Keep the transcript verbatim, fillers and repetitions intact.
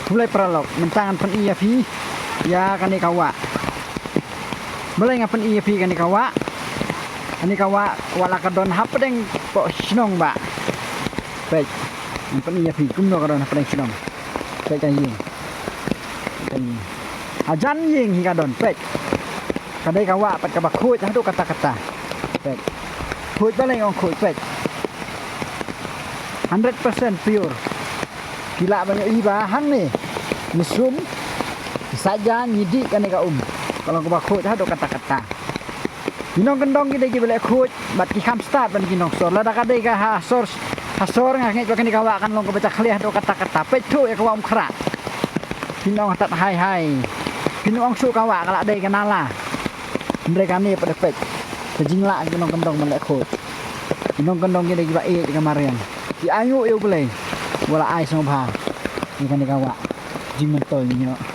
Khublei paralok, mynta ngan pyni ïa phi ïa kane ka wah. Balei nga pyni ïa phi kane ka wah? Kane ka wah, wat la ka don hapdeng poh shnong bah. Peit, ngan pyni ïa phi kumno ka don hapdeng shnong. Peit ka ïing. Peit ka ïing. Hajan ïing hi ka don, peit. Ka dei ka wah pat kaba khuid haduh katta katta. Peit. Khuid balei nga ong khuid, peit. Hundred percent pure. Ki lah ban ïohi ba hangne ngi sum, ngi saitjaiñ, ngi dih kane ka um. Ka long kaba khuid haduh katta katta. Ki nongkyndong ki dei kiba leh khuid bad ki kham stad ban ki nongsor. Lada ka dei ka ha sor, ha sor nga ngeit ba kane ka wah kan long kaba jakhlia haduh katta katta. Peit thuh ïa ka wah Umkhrah. Phin ong hatat hai hai. Phin ong shuh ka wah ka la dei ka nala. Hynrei kane pat peit. Ka jinglah ki nongkyndong ban leh khuid. Ki nongkyndong ki dei kiba ïeit ïa ka mariang. Ki ainguh ïa U Blei ba la ai sngewbha ïa kane ka wah. Jingmyntoi ngi ïoh.